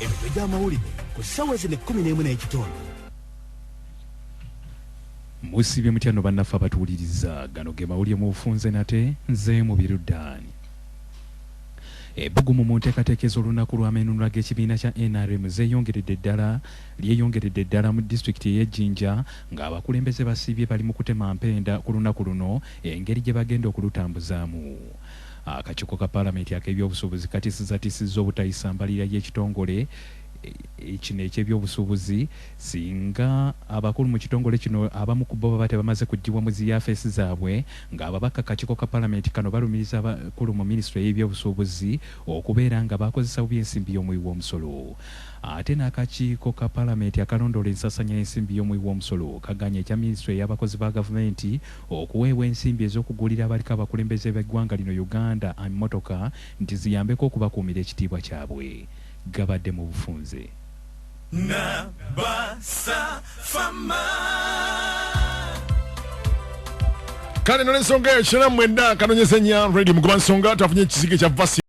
Emitwe gy'amawulire ku ssaawa zino 11 n'ekitundu. Musibye mutya no bannaffe abatuwuliriza, gano ge mawulire mu bufunze nate nze Mubiru Dan. Ebbugumu mu nteekateeka ez'olunaku lw'amenunula g'ekibiina kya NRM zeeyongeredde ddala lyeyongeredde ddala mu disitulikiti ey'e Jinja ng'abakulembeze basiibye bali mu kutema mpenda ku lunaku luno engeri gye bagenda okulutambuzaamu. Akakiiko ka palamenti ak'ebyobusuubuzi katiisizzatisizza obutayisa mbalirira y'ekitongole kino eky'ebyobusuubuzi singa abakulu mu kitongole kino abamu ku bo baba tebamaze kuggyibwa mu zi yafeesi zaabwe ng'ababaka kakiiko ka palamenti kano balumiriza abakulu mu minisitule y'ebyobusuubuzi okubeera nga bakozesa bubi ensimbi y'omuwi w'omusolo. Ate n'akakiiko ka palamenti akalondoola ensaasaanya y'ensimbi y'omuwi w'omusolo kaganye ekya minisitule y'abakozi ba gavumenti okuweebwa ensimbi ez'okugulira abaliko abakulembeze b'eggwanga lino Uganda emmotoka nti ziyambeko okubakuumira ekitiibwa kyabwe. Gabadde mu bufunze. Kale nolensonga eyo 99.4 Radio mugoba nsonga twafunye ekisige kya vasi.